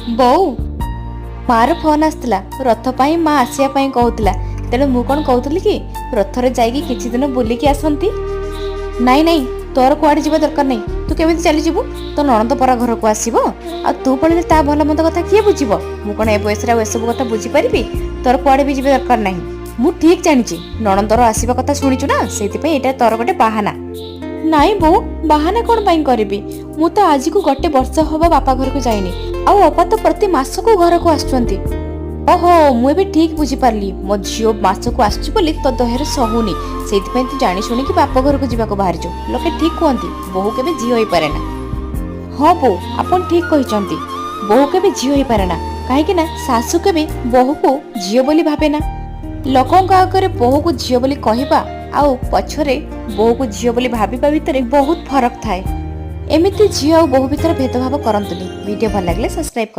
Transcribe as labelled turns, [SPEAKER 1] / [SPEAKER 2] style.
[SPEAKER 1] ବୋଉ, ମାର ଫୋନ୍ ଆସିଥିଲା, ରଥ ପାଇଁ ମା ଆସିବା ପାଇଁ କହୁଥିଲା। ତେଣୁ ମୁଁ କ'ଣ କହୁଥିଲି କି ରଥରେ ଯାଇକି କିଛି ଦିନ ବୁଲିକି ଆସନ୍ତି। ନାଇଁ ନାଇଁ, ତୋର କୁଆଡ଼େ ଯିବା ଦରକାର ନାହିଁ। ତୁ କେମିତି ଚାଲିଯିବୁ? ତୋ ନଣନ୍ଦ ପରା ଘରକୁ ଆସିବ, ଆଉ ତୁ ପଳେଇଲେ ତା ଭଲ ମନ୍ଦ କଥା କିଏ ବୁଝିବ? ମୁଁ କ'ଣ ଏ ବୟସରେ ଆଉ ଏସବୁ କଥା ବୁଝିପାରିବି? ତୋର କୁଆଡ଼େ ବି ଯିବା ଦରକାର ନାହିଁ। ମୁଁ ଠିକ୍ ଜାଣିଛି, ନଣନ୍ଦର ଆସିବା କଥା ଶୁଣିଛୁ ନା, ସେଇଥିପାଇଁ ଏଇଟା ତୋର ଗୋଟେ ବାହାନା। ନାଇଁ ବୋଉ, ବାହାନା କ'ଣ ପାଇଁ କରିବି? ମୁଁ ତ ଆଜିକୁ ଗୋଟେ ବର୍ଷ ହବ ବାପା ଘରକୁ ଯାଇନି, ଆଉ ଅପା ତ ପ୍ରତି ମାସକୁ ଘରକୁ ଆସୁଛନ୍ତି। ଓହୋ, ମୁଁ ଏବେ ଠିକ୍ ବୁଝିପାରିଲି। ମୋ ଝିଅ ମାସକୁ ଆସୁଛି ବୋଲି ତୋ ଦେହରେ ସହୁନି, ସେଇଥିପାଇଁ ତୁ ଜାଣି ଶୁଣିକି ବାପ ଘରକୁ ଯିବାକୁ ବାହାରିଛୁ। ଲୋକେ ଠିକ୍ କୁହନ୍ତି, ବୋହୂ କେବେ ଝିଅ ହେଇପାରେ ନା। ହଁ ବୋଉ, ଆପଣ ଠିକ୍ କହିଛନ୍ତି, ବୋହୂ କେବେ ଝିଅ ହେଇପାରେ ନା, କାହିଁକି ନା ଶାଶୁ କେବେ ବୋହୂକୁ ଝିଅ ବୋଲି ଭାବେ ନା। ଲୋକଙ୍କ ଆଗରେ ବୋହୂକୁ ଝିଅ ବୋଲି କହିବା ଆଉ ପଛରେ ବୋହୂକୁ ଝିଅ ବୋଲି ଭାବିବା ଭିତରେ ବହୁତ ଫରକ ଥାଏ। ଏମିତି ଝିଅ ଆଉ ବୋହୂ ଭିତରେ ଭେଦଭାବ କରନ୍ତୁନି। ଭିଡ଼ିଓ ଭଲ ଲାଗିଲେ ସବସ୍କ୍ରାଇବ କରନ୍ତୁ।